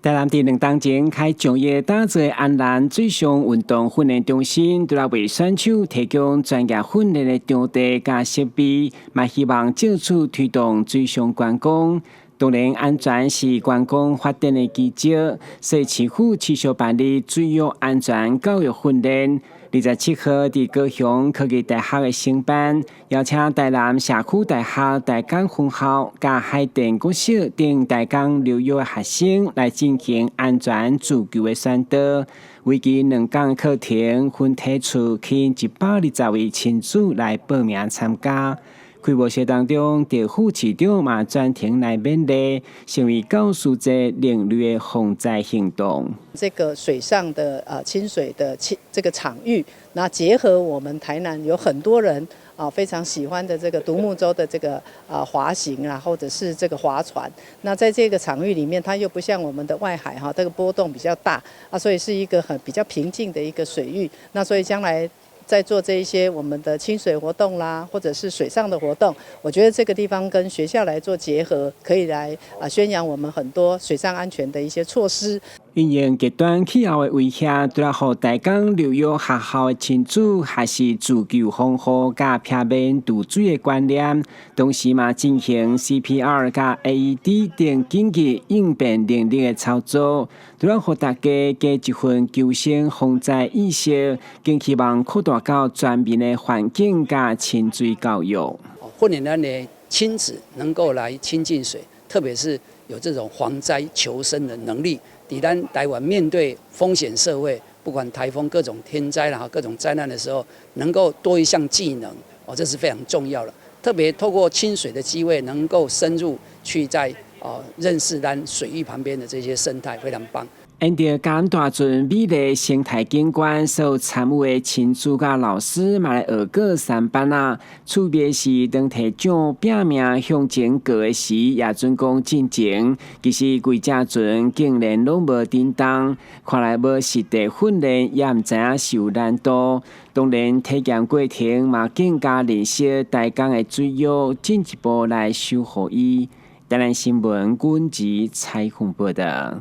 台南佇2冬前開匠業打造安瀾水上運動訓練中心，除了為選手提供專業訓練的場地佮設備，嘛希望藉此推動水上觀光。當然，安全是觀光發展的基石，所以市府持續辦理水域安全教育訓練。27號佇高雄科技大學的承辦，邀請台南社區大學大港分校、佮海淀國小等大江流域的學生來進行安全自救的宣導。為期2工課程，分梯次吸引120位親子來報名參加。開幕式當中，鄭副市長嘛專程來勉勵，成為教師節另類的防災行動。這個水上的親水的親這個場域，那結合我們台南有很多人啊非常喜歡的這個獨木舟的這個滑行啊，或者是這個划船。那在這個場域裡面，它又不像我們的外海哈，這個波動比較大啊，所以是一個很比較平靜的一個水域。那所以將來在做這一些我們的親水活動啦，或者是水上的活動，我覺得這個地方跟學校來做結合，可以來啊宣揚我們很多水上安全的一些措施。因應極端氣候的威脅，除了予大江流域學校的親子學習自救防護佮避免墜水的觀念，同時嘛進行 CPR 佮 AED 等緊急應變能力的操作，除了予大家加一份求生防災意識，更希望擴大到全民的環境佮親水教育。訓練咱的親子能夠來親近水，特別是有這種防災求生的能力。佇咱台灣面對風險社會，不管颱風、各種天災啦、各種災難的時候，能夠多一項技能，哦，這是非常重要的。特別透過親水的機會，能夠深入去在哦認識咱水域旁邊的這些生態，非常棒。沿著嘉南大圳美麗生態景觀，所有參與的親子佮老師嘛來學過舢板仔。趣味是當提槳拼命向前過的時，也準講進前。其實規隻船竟然攏無振動，看來無實地訓練也毋知影是有難度。當然體驗過程嘛更加認識大江的水域，進一步來守護伊。台南新聞軍籍採訪報道。